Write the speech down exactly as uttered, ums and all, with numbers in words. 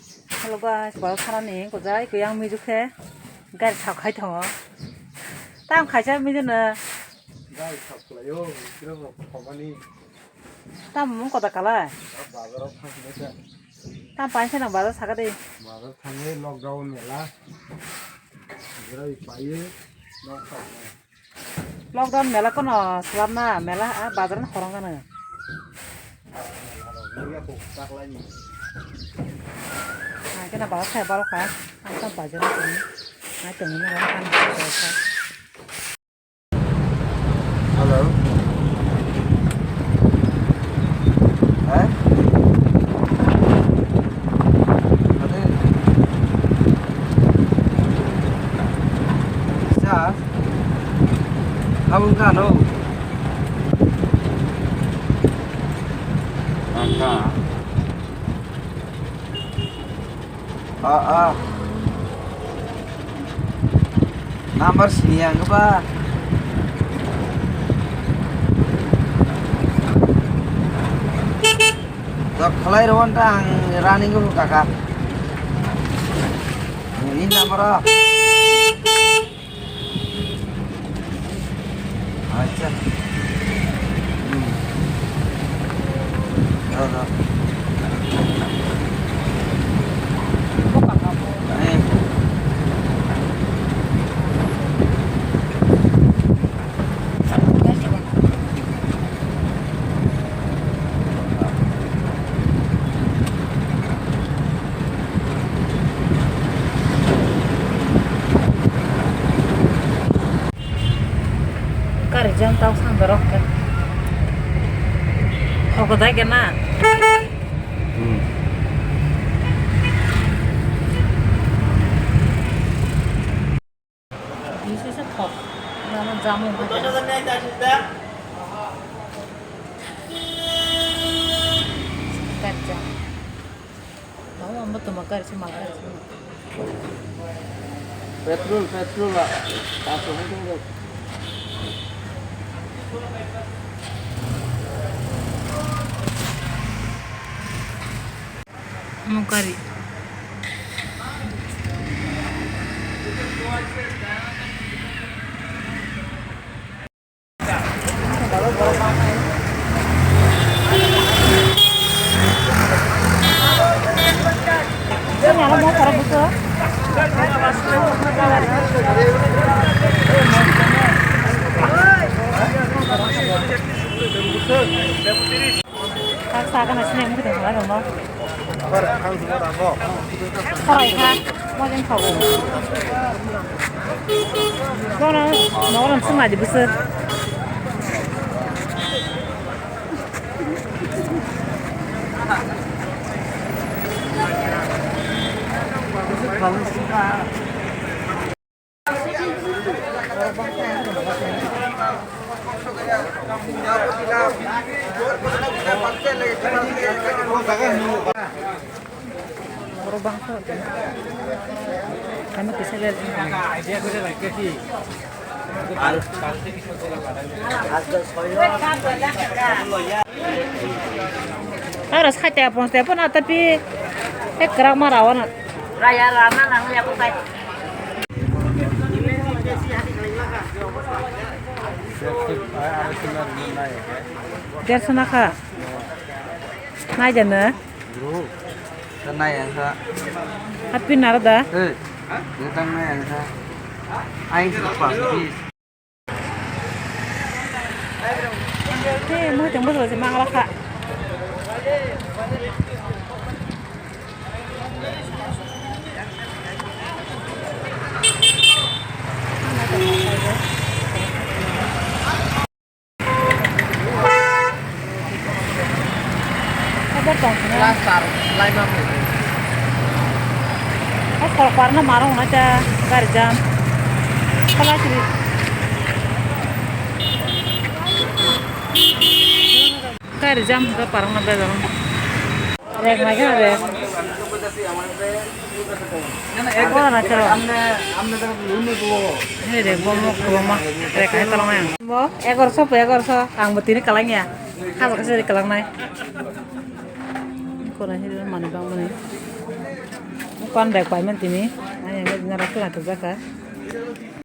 Hello guys, bazar thanani gojai kuyang mijuk khe gari sak khai tongo. Tam khaisa mijuk no. Gari sak khlaio, kira rok khobani. Tam mung kota kala. Bazar thang khe. Tam paisa na bazar saka de. Bazar thangwi lockdown mela. Jira paye nok sak. Lockdown mela kono swlamna mela, ah, bazar no khorang gana. Hai kena bazar khai baro kha, ang tam bazar no kini. Hai tong ni na kan. Hello. Eh? Ate. Sa. Abang kano. Angka. Ah, ah. Number sini yang ba. Tok khalai ro wanta ang running ko kaka. Ini number ah. Acha. Hmm. Da, da. Eh. Gari jang tau sang dorok ke. Hogo dai ke na. Hmm. Ini sih sepok. Nama jamu aja. Kacang. Tahu ambo tuh makan sih makan sih. Petrol, petrol lah. Langsung itu. Mukari. Kak sa kana sini mungkin dah lah rumah. Sarai kha, mojeng kha. Bono nogoram sung aji bwswk. Borok bangso. Kami kisa ler. Aro site pon te pon ata pi. Ek krak ma rawan. Raya rana nang ya ko kai. Derso na kha. Nai jana. Bro, ta nai ang kha. Happy naro da. Eh, ta nai ang kha. Ai sa pa. Hey, mo tengbo sa mangala kha. Hajar tong sini. Cluster laima phu. Hai, sorkar na marong na cha gari jam. Kala siri. Gari jam ga parang na bejal. Rek mai khe rek. Ora na chalo. He rek bo mo khobangma. Rek hai tolong yang. Bo egaroso bo egaroso. Ang bo tini kalang ya. Khajak se kalang nai. Kora he mani bang mani. Pan bag paimani tini. Ani nara khwna thokjak kha.